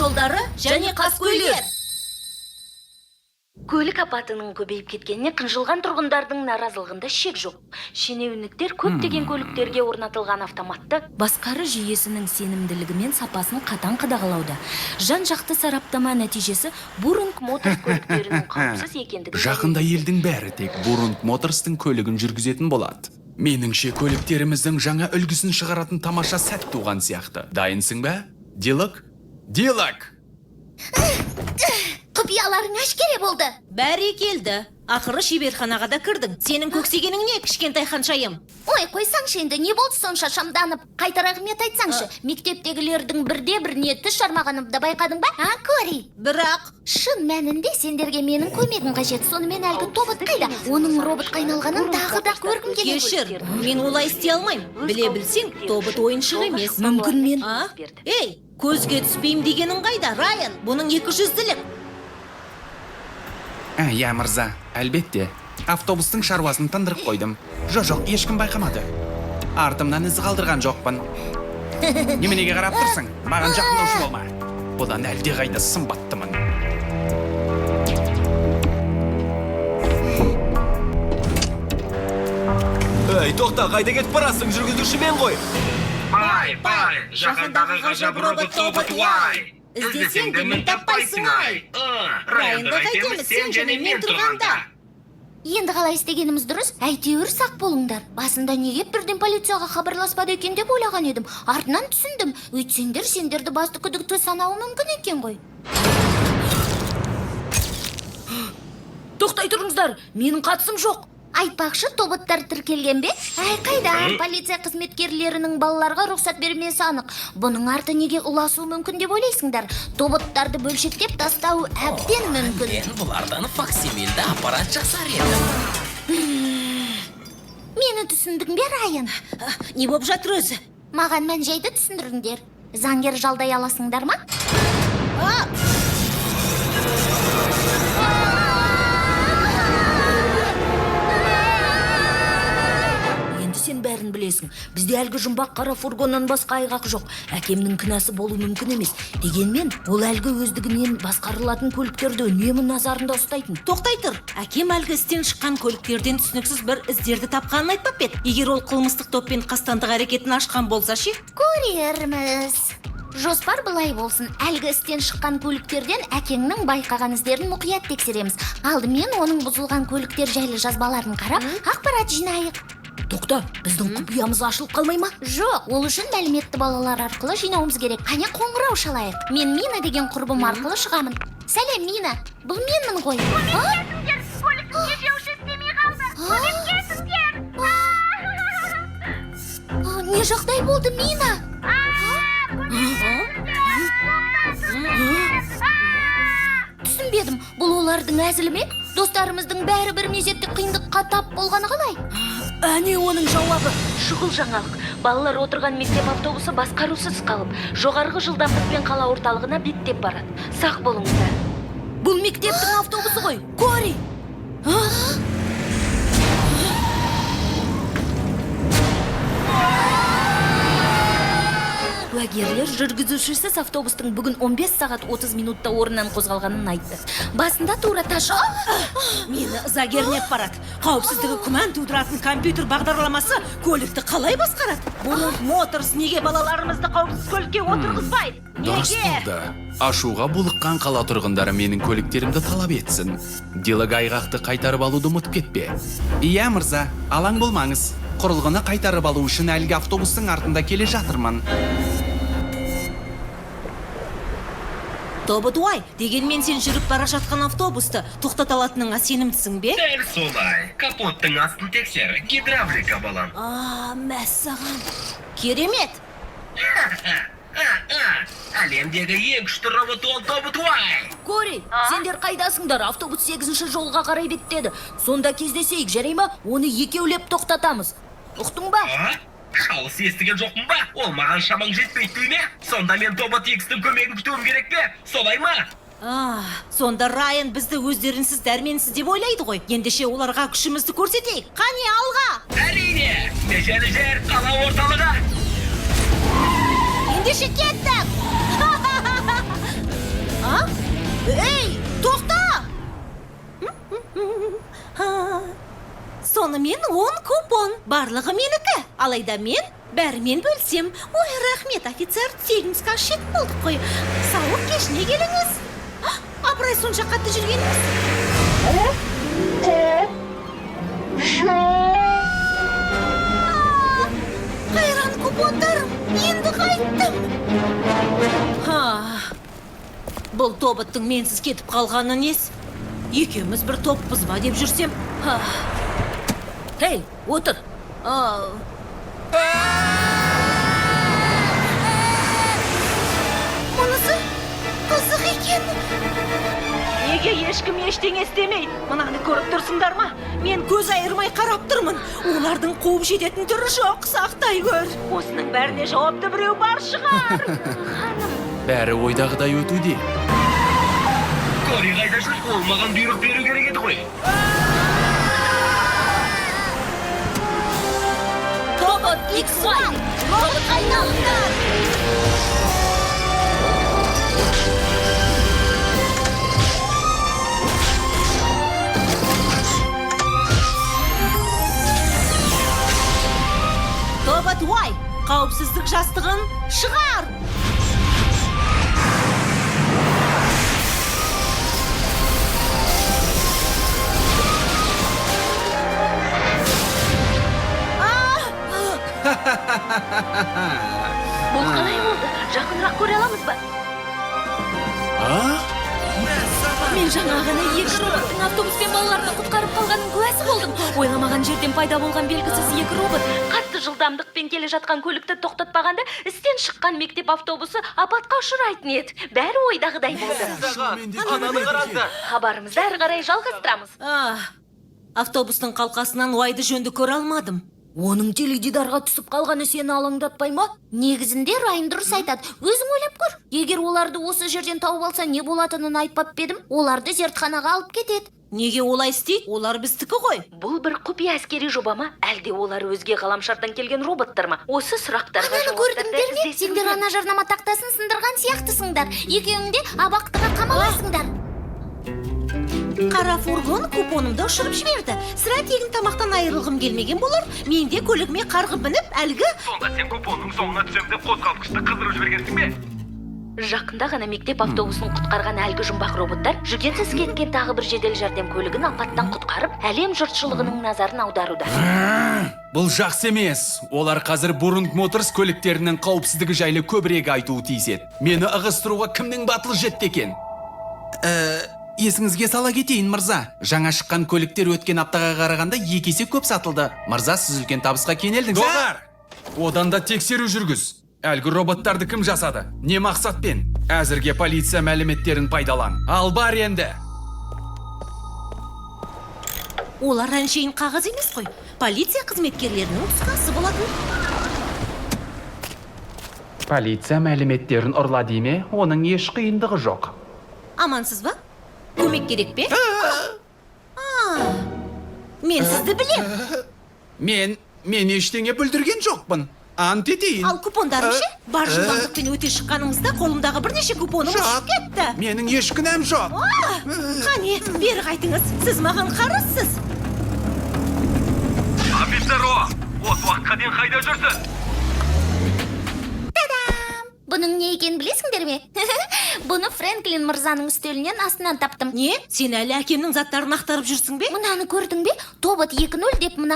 жолдары және қаскөйлер. Көлік апатының көбейіп кеткеніне қынжылған тұрғындардың наразылығында шек жоқ. Шенеуніктер көптеген көліктерге орнатылған автоматты басқару жүйесінің сенімділігі мен сапасын қатаң қадағалауда. Жан-жақты сараптама нәтижесі Бурунг Моторс көліктерінің қауіпсіз екендігін Жақында дәлелдеді. Елдің бәрі тек Бурунг Моторстың көлігін жүргізетін болады. Меніңше, көліктеріміздің жаңа үлгісін шығаратын тамаша сәт туған сияқты. Дайынсың ба? Дилок? Дилок! Құпияларың әшкере болды. Бәрекелді. Ақыры шеберханаға да кірдің. Сенің көксегенің не, кішкентай ханшайым? Ой, қойсаңшы енді, не болды сонша шамданып? Қайта рахмет айтсаңшы. Мектептегілердің бірде біріне тіс жармағанымды байқадың ба? А, Кори? Бірақ Шын мәнінде сендерге менің көмегім қажет. Сонымен, әлгі тобот қайда? Оның роботқа айналғанын тағы да көргім келеді. Кешір, мен олай істей алмаймын. Біле білсең, тобот ойыншық емес. Мүмкін мен А? Ей, көзге түспеймін дегенің қайда, Райан? Бұның екі жүзділік. Ә, иә, мырза, әлбетте. Автобустың шаруасын тындырып қойдым. Жоқ, ешкім байқамады. Артымнан із қалдырған жоқпын. Неменеге қарап тұрсың? Маған жақындаушы болма. Бұдан әлдеқайда сымбаттымын. Ей, тоқта, қайда кетіп барасың? Жүргізуші мен ғой. Пай, пай, жаһандағы ғажап робот тобот уай. Іздесең де мін таппайсың ай. Райанды қайтеміз сен және мен тұрғанда? Енді қалай істегеніміз дұрыс? Әйтеуір сақ болыңдар. Басында неге бірден полицияға хабарласпады екен деп ойлаған едім. Артынан түсіндім. Өйтсеңдер, сендерді басты күдікті санауы мүмкін екен ғой. Тоқтай тұрыңыздар, менің қатысым жоқ. Айтпақшы, тоботтар тіркелген бе? Әй, қайда? Полиция қызметкерлерінің балаларға рұқсат бермесі анық. Бұның арты неге ұласуы мүмкін деп ойлайсыңдар? Тоботтарды бөлшектеп тастау әбден мүмкін. Мен бұлардан факсимильді аппарат жасар едім. Мені түсіндің бе, Райан? Не боп жатыр өзі? Маған мән жайды түсіндіріңдер. Заңгер жалдай аласыңдар ма? А! Енді сен бәрін білесің. Бізде әлгі жұмбақ қара фургоннан басқа айғақ жоқ. Әкемнің кінәсі болуы мүмкін емес. Дегенмен, ол әлгі өздігінен басқарылатын көліктерді үнемі назарында ұстайтын. Тоқтай тұр. Әкем әлгі істен шыққан көліктерден түсініксіз бір іздерді тапқанын айтпап па еді? Егер ол қылмыстық топпен қастандық әрекетін ашқан болса ше? Көрерміз. Жоспар былай болсын. Әлгі істен шыққан көліктерден әкеңнің байқаған іздерін мұқият тексереміз. Алдымен оның бұзылған көліктер жайлы жазбаларын қарап, ақпарат жинайық. Тоқта, біздің құпиямыз ашылып қалмай ма? Жоқ, ол үшін мәліметті балалар арқылы жинауымыз керек. Қане, қоңырау шалайық. Мен Мина деген құрбым арқылы шығамын. Сәлем, Мина. Бұл менмін ғой. Көмектесіңдер! Көліктің тежеуіші істемей қалды. Көмектесіңдер! Не жағдай болды, Мина? Түсінбедім. Бұл олардың әзілі ме? Достарымыздың бәрі бір мезетте қиындыққа тап болғаны қалай? Әне оның жауабы. Шұғыл жаңалық. Балалар отырған мектеп автобусы басқарусыз қалып, жоғарғы жылдамдықпен қала орталығына беттеп барады. Сақ болыңыздар. Бұл мектептің автобусы ғой. Кори! Куәгерлер жүргізушісіз автобустың бүгін 15 сағат 30 минутта орнынан қозғалғанын айтты. Басында тура таш. Мені ыза кернеп барады. Қауіпсіздігі күмән тудыратын компьютер бағдарламасы көлікті қалай басқарады? Бурунг Моторс неге балаларымызды қауіпсіз көлікке отырғызбайды? Дұрыс Неге? болды. Ашуға булыққан қала тұрғындары менің көліктерімді талап етсін. Дилог, айғақты қайтарып алуды ұмытып кетпе. Иә, мырза, алаң болмаңыз. Құрылғыны қайтарып алу үшін әлгі автобустың артында келе жатырмын. Тобот Уай, дегенмен сен жүріп бара жатқан автобусты тоқтата алатыныңа сенімдісің бе? Дәл солай. Капоттың астын тексер. Гидравлика, балам. А, мәссаған. Керемет. Әлемдегі ең күшті робот ол тобот Уай. Кори, сендер қайдасыңдар? Автобус сегізінші жолға қарай беттеді. Сонда кездесейік, жарай ма? Оны екеулеп тоқтатамыз. Ұқтың ба? А? Шалыс естіген жоқпын ба? Ол маған шамаң жетпейді дей ме? Сонда мен тобот Икстің көмегін күтуім керек пе? Солай ма? А, сонда Райан бізді өздерінсіз дәрменсіз деп ойлайды ғой. Ендеше оларға күшімізді көрсетейік. Қане, алға! Әрине! Межелі жер қала орталығы! Ендеше кеттік! Ей, тоқта! Сонымен 10 купон, барлығы менікі. Алайда мен бәрімен бөлсем. Ой, рахмет, офицер, тегін түскі ас ішетін болдық қой. Сауық кешіне келіңіз. Абырай сонша қатты жүргеніңіз. Қайран купондарым, енді қайттым. Бұл тоботтың менсіз кетіп қалғаны несі? Екеуміз бір топпыз ба деп жүрсем. Хей, отыр. Мұнысы қызық екен. Неге ешкім ештеңе істемейді? Мынаны көріп тұрсыңдар ма? Мен көз айырмай қарап тұрмын. Олардың қуып жететін түрі жоқ, сақтай көр. Осының бәріне жауапты біреу бар шығар. Ханым. Бәрі ойдағыдай өтуде. Кори қайда жүр? Ол маған бұйрық беру керек еді ғой. Тобот XY, роботқа айналыңдар! Тобот Y, қауіпсіздік жастығын шығар! Бұл қалай болды? Жақынырақ көре аламыз ба? Мен жаңа ғана екі роботтың автобуспен балаларды құтқарып қалғанын куәсі болдым. Ойламаған жерден пайда болған белгісіз екі робот қатты жылдамдықпен келе жатқан көлікті тоқтатпағанда істен шыққан мектеп автобусы апатқа ұшырайтын еді. Бәрі ойдағыдай болды. Ананы қараңдар. Хабарымызды әрі қарай жалғастырамыз. Автобустың қалқасынан Уайды жөнді көре алмадым. Оның теледидарға түсіп қалғаны сені алаңдатпай ма? Негізінде Райан дұрыс айтады. Өзің ойлап көр. Егер оларды осы жерден тауып алса, не болатынын айтпап па едім? Оларды зертханаға алып кетеді. Неге олай істейді? Олар біздікі ғой. Бұл бір құпия әскери жоба ма? Әлде олар өзге ғаламшардан келген роботтар ма? Осы сұрақтарға Ананы көрдіңдер ме? Сендер ана жарнама тақтасын сындырған сияқтысыңдар. Екеуің де абақтыға қамаласыңдар. Қара фургон купонымды ұшырып жіберді. Сірә тегін тамақтан айырылғым келмеген болар. Мен де көлігіме қарғып мініп, әлгі Сонда сен купонның соңына түсем деп қозғалтқышты қыздырып жібергенсің бе? Жақында ғана мектеп автобусын құтқарған әлгі жұмбақ роботтар жүгенсіз кеткен тағы бір жедел жәрдем көлігін апаттан құтқарып, әлем жұртшылығының назарын аударуда. Бұл жақсы емес. Олар қазір Бурунг Моторс көліктерінің қауіпсіздігі жайлы көбірек айтуы тиіс еді. Мені ығыстыруға кімнің батылы жетті екен? Есіңізге сала кетейін, мырза. Жаңа шыққан көліктер өткен аптаға қарағанда 2 есе көп сатылды. Мырза, сіз үлкен табысқа кенелдіңіз. Доғар! Одан да тексеру жүргіз. Әлгі роботтарды кім жасады? Не мақсатпен? Әзірге полиция мәліметтерін пайдалан. Ал бар енді. Олар әншейін қағаз емес қой. Полиция қызметкерлерінің нұсқасы болатын. Полиция мәліметтерін ұрла деме, оның еш қиындығы жоқ. Амансыз ба? Көмек керек пе? Мен сізді білем. Мен ештеңе бүлдірген жоқпын. Ант етейін. Ал купондарым ше? Бар жылдамдықпен өте шыққаныңызда қолымдағы бірнеше купоным ұшып кетті. Менің еш кінәм жоқ. Қане, бері қайтыңыз. Сіз маған қарызсыз. Офицер О, осы уақытқа дейін қайда жүрсің? Бұның не екенін білесіңдер ме? Бұны Фрэнклин мырзаның үстелінен астынан таптым. Не? Сен әлі әкемнің заттарын ақтарып жүрсің бе? Мынаны көрдің бе? Тобот 2.0 деп мына